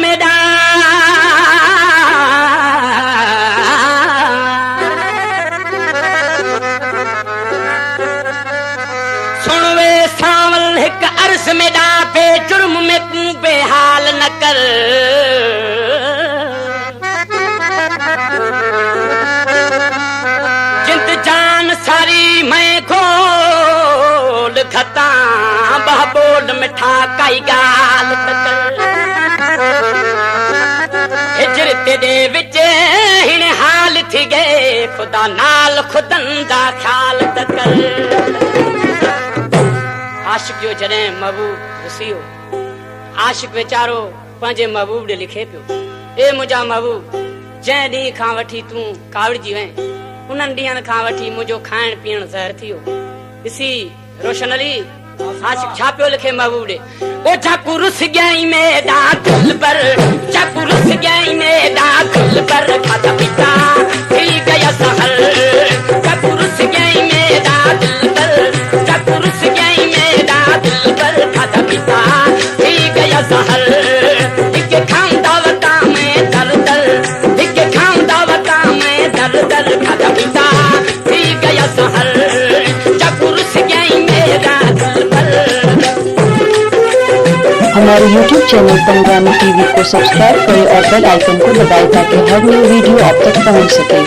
میݙا، سݨ وے سانول ہک عرض میݙا، بے جرم میکوں بے حال نہ کر۔ جند جان ساری میں کھول گھتاں، ٻہہ ٻول مٹھا کائی ڳالھ تکر۔ ہجر تیݙے وچ ہݨ حال تھی ڳئے، خدا نال خدن دا خیال تکر۔ عاشق جو جڏهن محبوب رسيو، عاشق ويچارو پنهنجي محبوب ڏي لکي پيو، اي منهنجا محبوب، جنهن ڏينهن کان وٺي تون ڪاوڙجي وئين، انهن ڏينهن کان وٺي منهنجو کائڻ پيئڻ زهر ٿيو. ڏسي روشن علي، عاشق ڇا پيو لکي محبوب ڏي. او جاکو رس ڳيائين ميرا دلبر، جاکو رس ڳيائين ميرا دلبر، کاڌا پيتا ٿي ڳيا سحر. جاکو رس ڳيائين ميرا دلبر، جاکو رس ڳيائين ميرا دلبر، کاڌا پيتا ٿي ڳيا سحر. هڪ کائوندا وتان ۾ در در، هڪ کائوندا وتان ۾ در در، کاڌا پيتا ٿي ڳيا سحر. جاکو رس ڳيائين ميرا دلبر. ہمارے یوٹیوب چینل پنگامی ٹی وی کو سبسکرائب کریں اور بیل آئیکن کو دبائیں تاکہ ہر نئی ویڈیو آپ تک پہنچ سکے.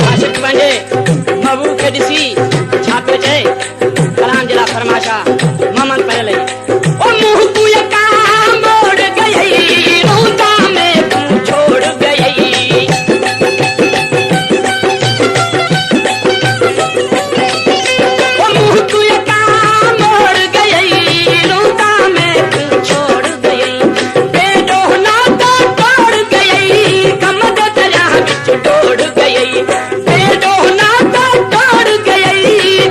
عاشق پنهنجي محبوب کي ڏسي ڇا پيو چئي؟ ڪلام جي لاءِ فرمائش آ، محمد پهريل. او منهن ڪو يڪا موڙ ڳئي، روندا ميکون ڇوڙ ڳئي. او منهن ڪو يڪا موڙ ڳئي، روندا ميکون ڇوڙ ڳئي. بي ڏوهه ناتا ٽوڙ ڳئي، غم دي دريا وچ ڊوڙ ڳئي. بي ڏوهه ناتا ٽوڙ ڳئي،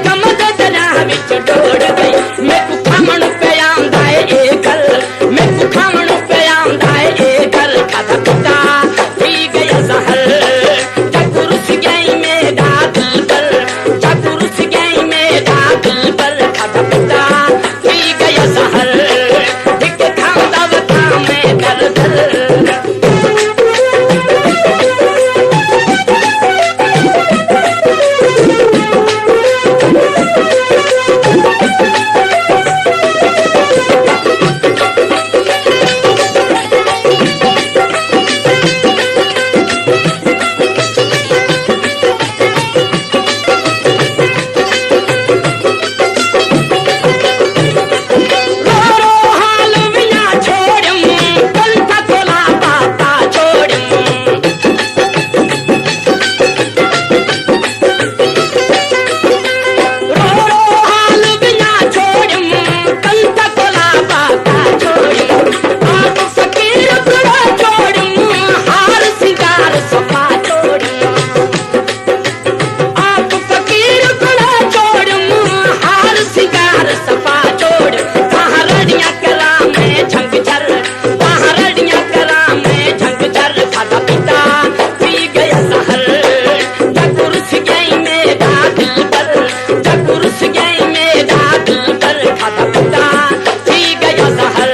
غم دي دريا وچ ڊوڙ ڳئي. ميکون کائڻ پيائوندا اي گل، ميکون کائڻ پيائوندا اي گل، کاڌا پيتا ٿي ڳيا سحر. جاکو رس ڳيائين ميرا دلبر، جاکو رس ڳيائين ميرا دلبر، کاڌا پيتا ٿي ڳيا سحر. هڪ کائوندا وتان ۾ در در. رو رو حال وڃان ڇوڙيم، ڪنڌ ڪولا پاتا ڇوڙيم. رو رو حال وڃان ڇوڙيم، ڪنڌ ڪولا پاتا ڇوڙيم. آپ فقير ڪڙو ڇوڙيم، هار سينگار صفا ڇوڙيم. آپ فقير ڪڙو ڇوڙيم، هار سينگار صفا ڇوڙيم. ٻاهر رڙيان ڪران ۾ جهنگ جهر، ٻاهر رڙيان ڪران ۾ جهنگ جهر. کاڌا پيتا ٿي ڳيا سحر، جاکو رس ڳيائين ميرا دلبر، جاکو رس ڳيائين ميرا دلبر. کاڌا پيتا ٿي ڳيا سحر،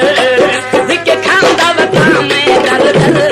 هڪ کائوندا وتان ۾ در در.